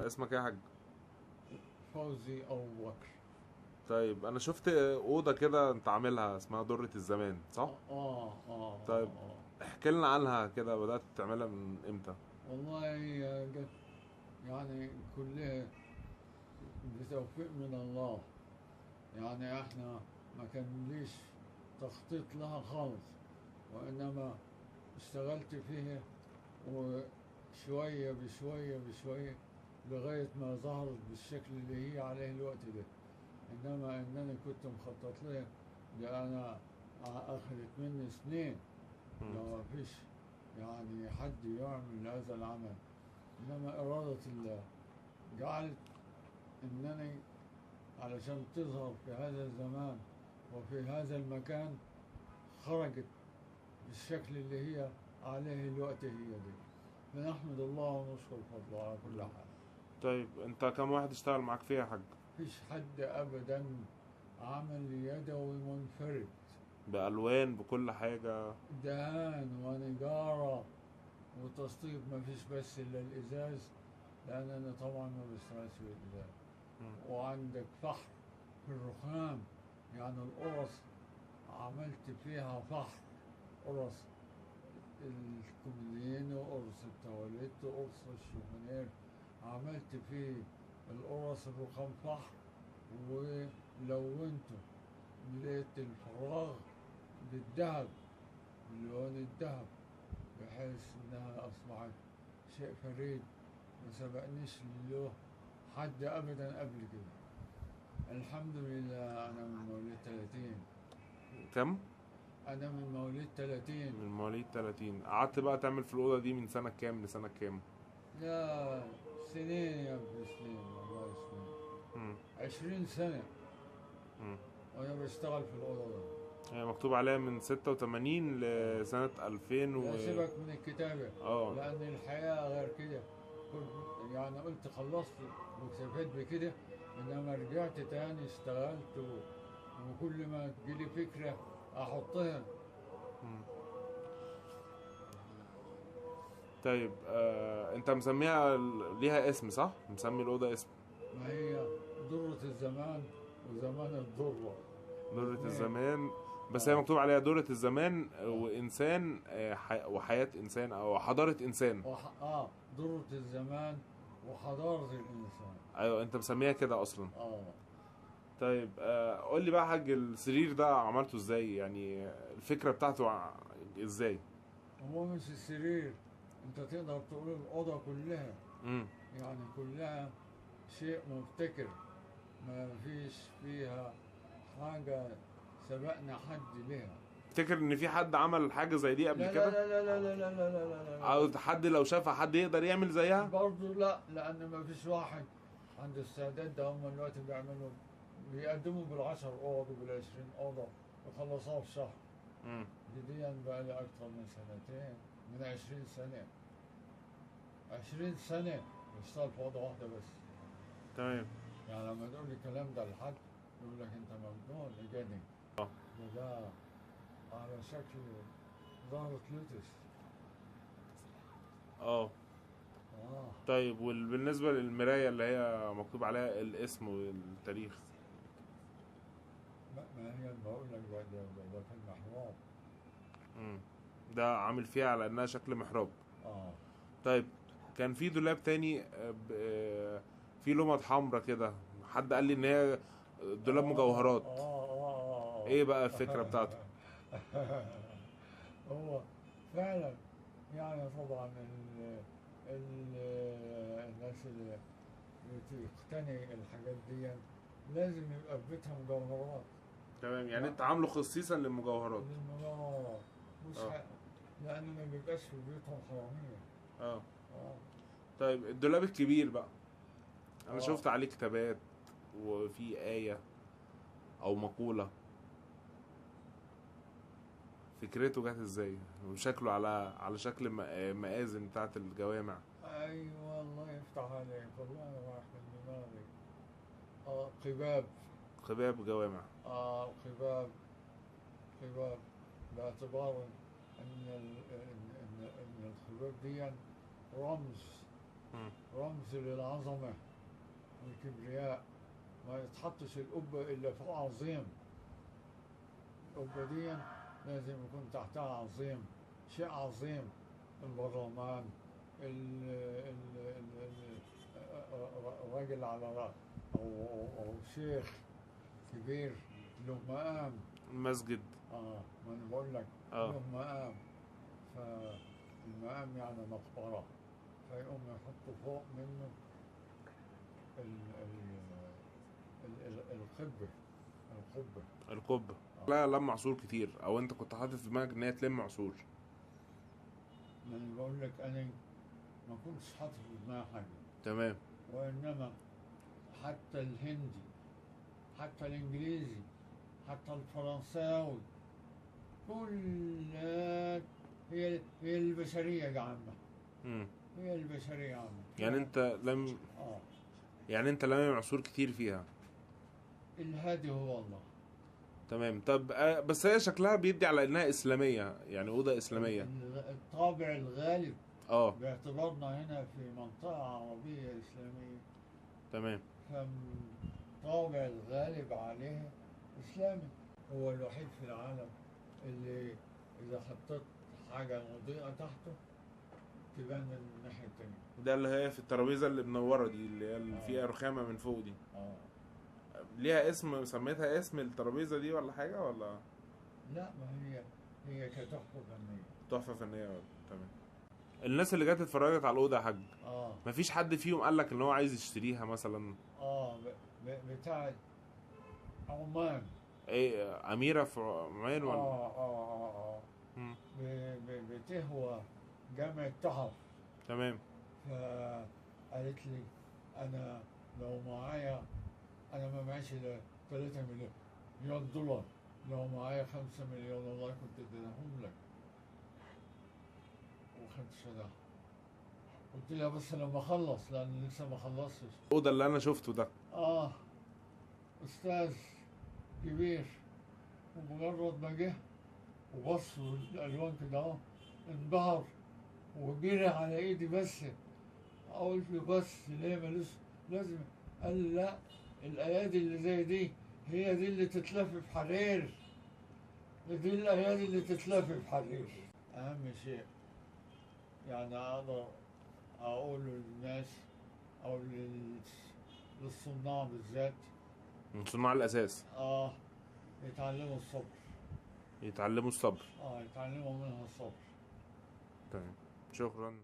اسمك ايه يا حاج؟ فوزي أبو بكر. طيب انا شفت اوضة كده انت عاملها اسمها درة الزمان، صح؟ آه. طيب. آه. احكي لنا عنها كده، بدأت تعملها من امتى؟ والله هي جت يعني كلها بتوفيق من الله، يعني احنا ما كان ليش تخطيط لها خالص، وإنما اشتغلت فيها وشوية بشوية بشوية لغاية ما ظهرت بالشكل اللي هي عليه الوقت ده. إنما إنني كنت مخطط لها، ده أنا أخذت مني سنين، لو ما فيش يعني حد يعمل هذا العمل. إنما إرادة الله جعلت إنني علشان تظهر في هذا الزمان وفي هذا المكان خرجت بالشكل اللي هي عليه الوقت هي دي. فنحمد الله ونشكر فضله على كل حال. طيب انت كم واحد اشتغل معاك فيها يا حاج؟ مفيش حد ابدا، عمل يدوي منفرد بألوان بكل حاجة، دهان ونجارة وتسطيب، مفيش بس الا الازاز، لان انا طبعا ما بشتغلش بالازاز. وعندك فحر في الرخام، يعني القرص عملت فيها فحر، قرص الكومودين وقرص التواليت وقرص الشوفونير، عملت فيه القرص الرخام فحر ولونته، مليت الفراغ بالذهب، بلون الذهب، بحيث انها اصبحت شيء فريد ما سبقنيش له حد ابدا قبل كده. الحمد لله. انا من مواليد 30. كم؟ انا من مواليد 30. من مواليد 30. قعدت بقى تعمل في الأوضة دي من سنة كام لسنة كام؟ لا سنين يا ابني، سنين والله، سنين. 20 سنة. وانا بشتغل في الأوضة دي. هي مكتوب عليها من 86 لسنة 2000 لا سيبك من الكتابة، لأن الحياة غير كده. كنت يعني قلت خلصت واكتفيت بكده، إنما رجعت تاني اشتغلت وكل ما تجيلي فكرة أحطها. طيب أنت مسميها ليها اسم صح؟ مسمي الأوضة اسم؟ ما هي درة الزمان وزمان الدرة. درة الزمان، بس هي مكتوب عليها درة الزمان وإنسان وحياة إنسان أو حضارة إنسان. درة الزمان وحضارة الإنسان. أيوه أنت مسميها كده أصلا. طيب قول لي بقى يا حاج، السرير ده عملته إزاي؟ يعني الفكرة بتاعته إزاي؟ هو مش السرير، أنت تقدر تقول الأوضة كلها. يعني كلها شيء مبتكر، ما فيش فيها حاجة سبقنا حد لها. تفتكر ان في حد عمل حاجة زي دي قبل كده؟ لا لا لا لا لا لا لا لا لا. او حد لو شافها حد يقدر يعمل زيها؟ برضه لا، لأن ما فيش واحد عنده استعداد. ده هم دلوقتي بيعملوا، بيقدموا بال10 أوض وبال20 أوضة ويخلصوها في شهر. دي بقى لي أكثر من سنتين، من 20 سنة. 20 سنة بشتغل في أوضة واحدة بس. تمام. يعني لما تقول الكلام ده لحد يقول لك انت مجنون لجاني. ده على شكل زهرة لوتس. طيب وبالنسبة للمراية اللي هي مكتوب عليها الاسم والتاريخ؟ ما هي بقول لك ده في المحراب. ده عامل فيها على انها شكل محراب. طيب كان في دولاب تاني في لمض حمرا كده، حد قال لي ان هي دولاب مجوهرات. ايه بقى الفكرة بتاعته؟ هو فعلا يعني طبعا الناس اللي بتقتني الحاجات دي لازم يبقى في بيتها مجوهرات. تمام، يعني انت عامله خصيصا للمجوهرات. للمجوهرات مش لان ما بيبقاش في بيوتهم حرامية. طيب الدولاب الكبير بقى انا شفت عليه كتابات وفي آية أو مقولة، فكرته جت ازاي؟ وشكله على شكل مآذن بتاعت الجوامع. ايوه الله يفتح عليك، والله راح من دماغي. قباب. قباب جوامع. قباب، قباب باعتبار ان ان القباب دي رمز رمز للعظمة والكبرياء. ما يتحطش القبة إلا فوق عظيم. القبة دي لازم يكون تحتها عظيم، شيء عظيم، البرلمان، الراجل على رأس أو شيخ كبير له مقام. المسجد. ما أنا بقول لك له مقام. فالمقام يعني مقبرة، فيقوم يحطوا فوق منه القبة. القبة. لا لم عصور كتير، أو أنت كنت حاطط في دماغك إن هي تلم عصور؟ ما أنا بقول لك أنا ما كنتش حاطط في دماغي حاجة. تمام. وإنما حتى الهندي، حتى الإنجليزي، حتى الفرنساوي، كل هي البشرية يا عم. هي البشرية يا عم. يعني أنت لم يعني أنت لم عصور كتير فيها. الهادي هو الله. تمام. طب بس هي شكلها بيدي على إنها إسلامية، يعني أوضة إسلامية. الطابع الغالب. باعتبارنا هنا في منطقة عربية إسلامية. تمام. فالطابع الغالب عليها إسلامي. هو الوحيد في العالم اللي إذا حطيت حاجة مضيئة تحته تبان من الناحية التانية. ده اللي هي في الترابيزة اللي منورة دي، اللي هي اللي فيها رخامة من فوق دي. ليها اسم؟ سميتها اسم الترابيزة دي ولا حاجة ولا؟ لا، ما هي كتحفة فنية. تحفة فنية. تمام. الناس اللي جت اتفرجت على الأوضة يا حاج، مفيش حد فيهم قال لك إن هو عايز يشتريها مثلا؟ بتاع عمان. ايه، أميرة في عمان ولا؟ بتهوى جامعة تحف. تمام. فقالت لي أنا لو معايا، أنا ما معيش إلا 3 مليون دولار، لو معايا 5 مليون والله كنت اديتهم لك. وخدت شدة. قلت لها بس لما أخلص، لأن لسه ما خلصتش. الأوضة اللي أنا شفته ده. أستاذ كبير، ومجرد ما جه وبص الألوان كده أهو انبهر وجري على إيدي. بس قلت له بس ليه مالوش لازم؟ قال لي لا، الأيادي اللي زي دي هي دي اللي تتلف في حرير، دي الأيادي اللي تتلف في حرير. أهم شيء يعني أقدر أقوله للناس أو للصناع بالذات، من صناع الأساس، يتعلموا الصبر. يتعلموا الصبر. يتعلموا منها الصبر. تمام، شكرا.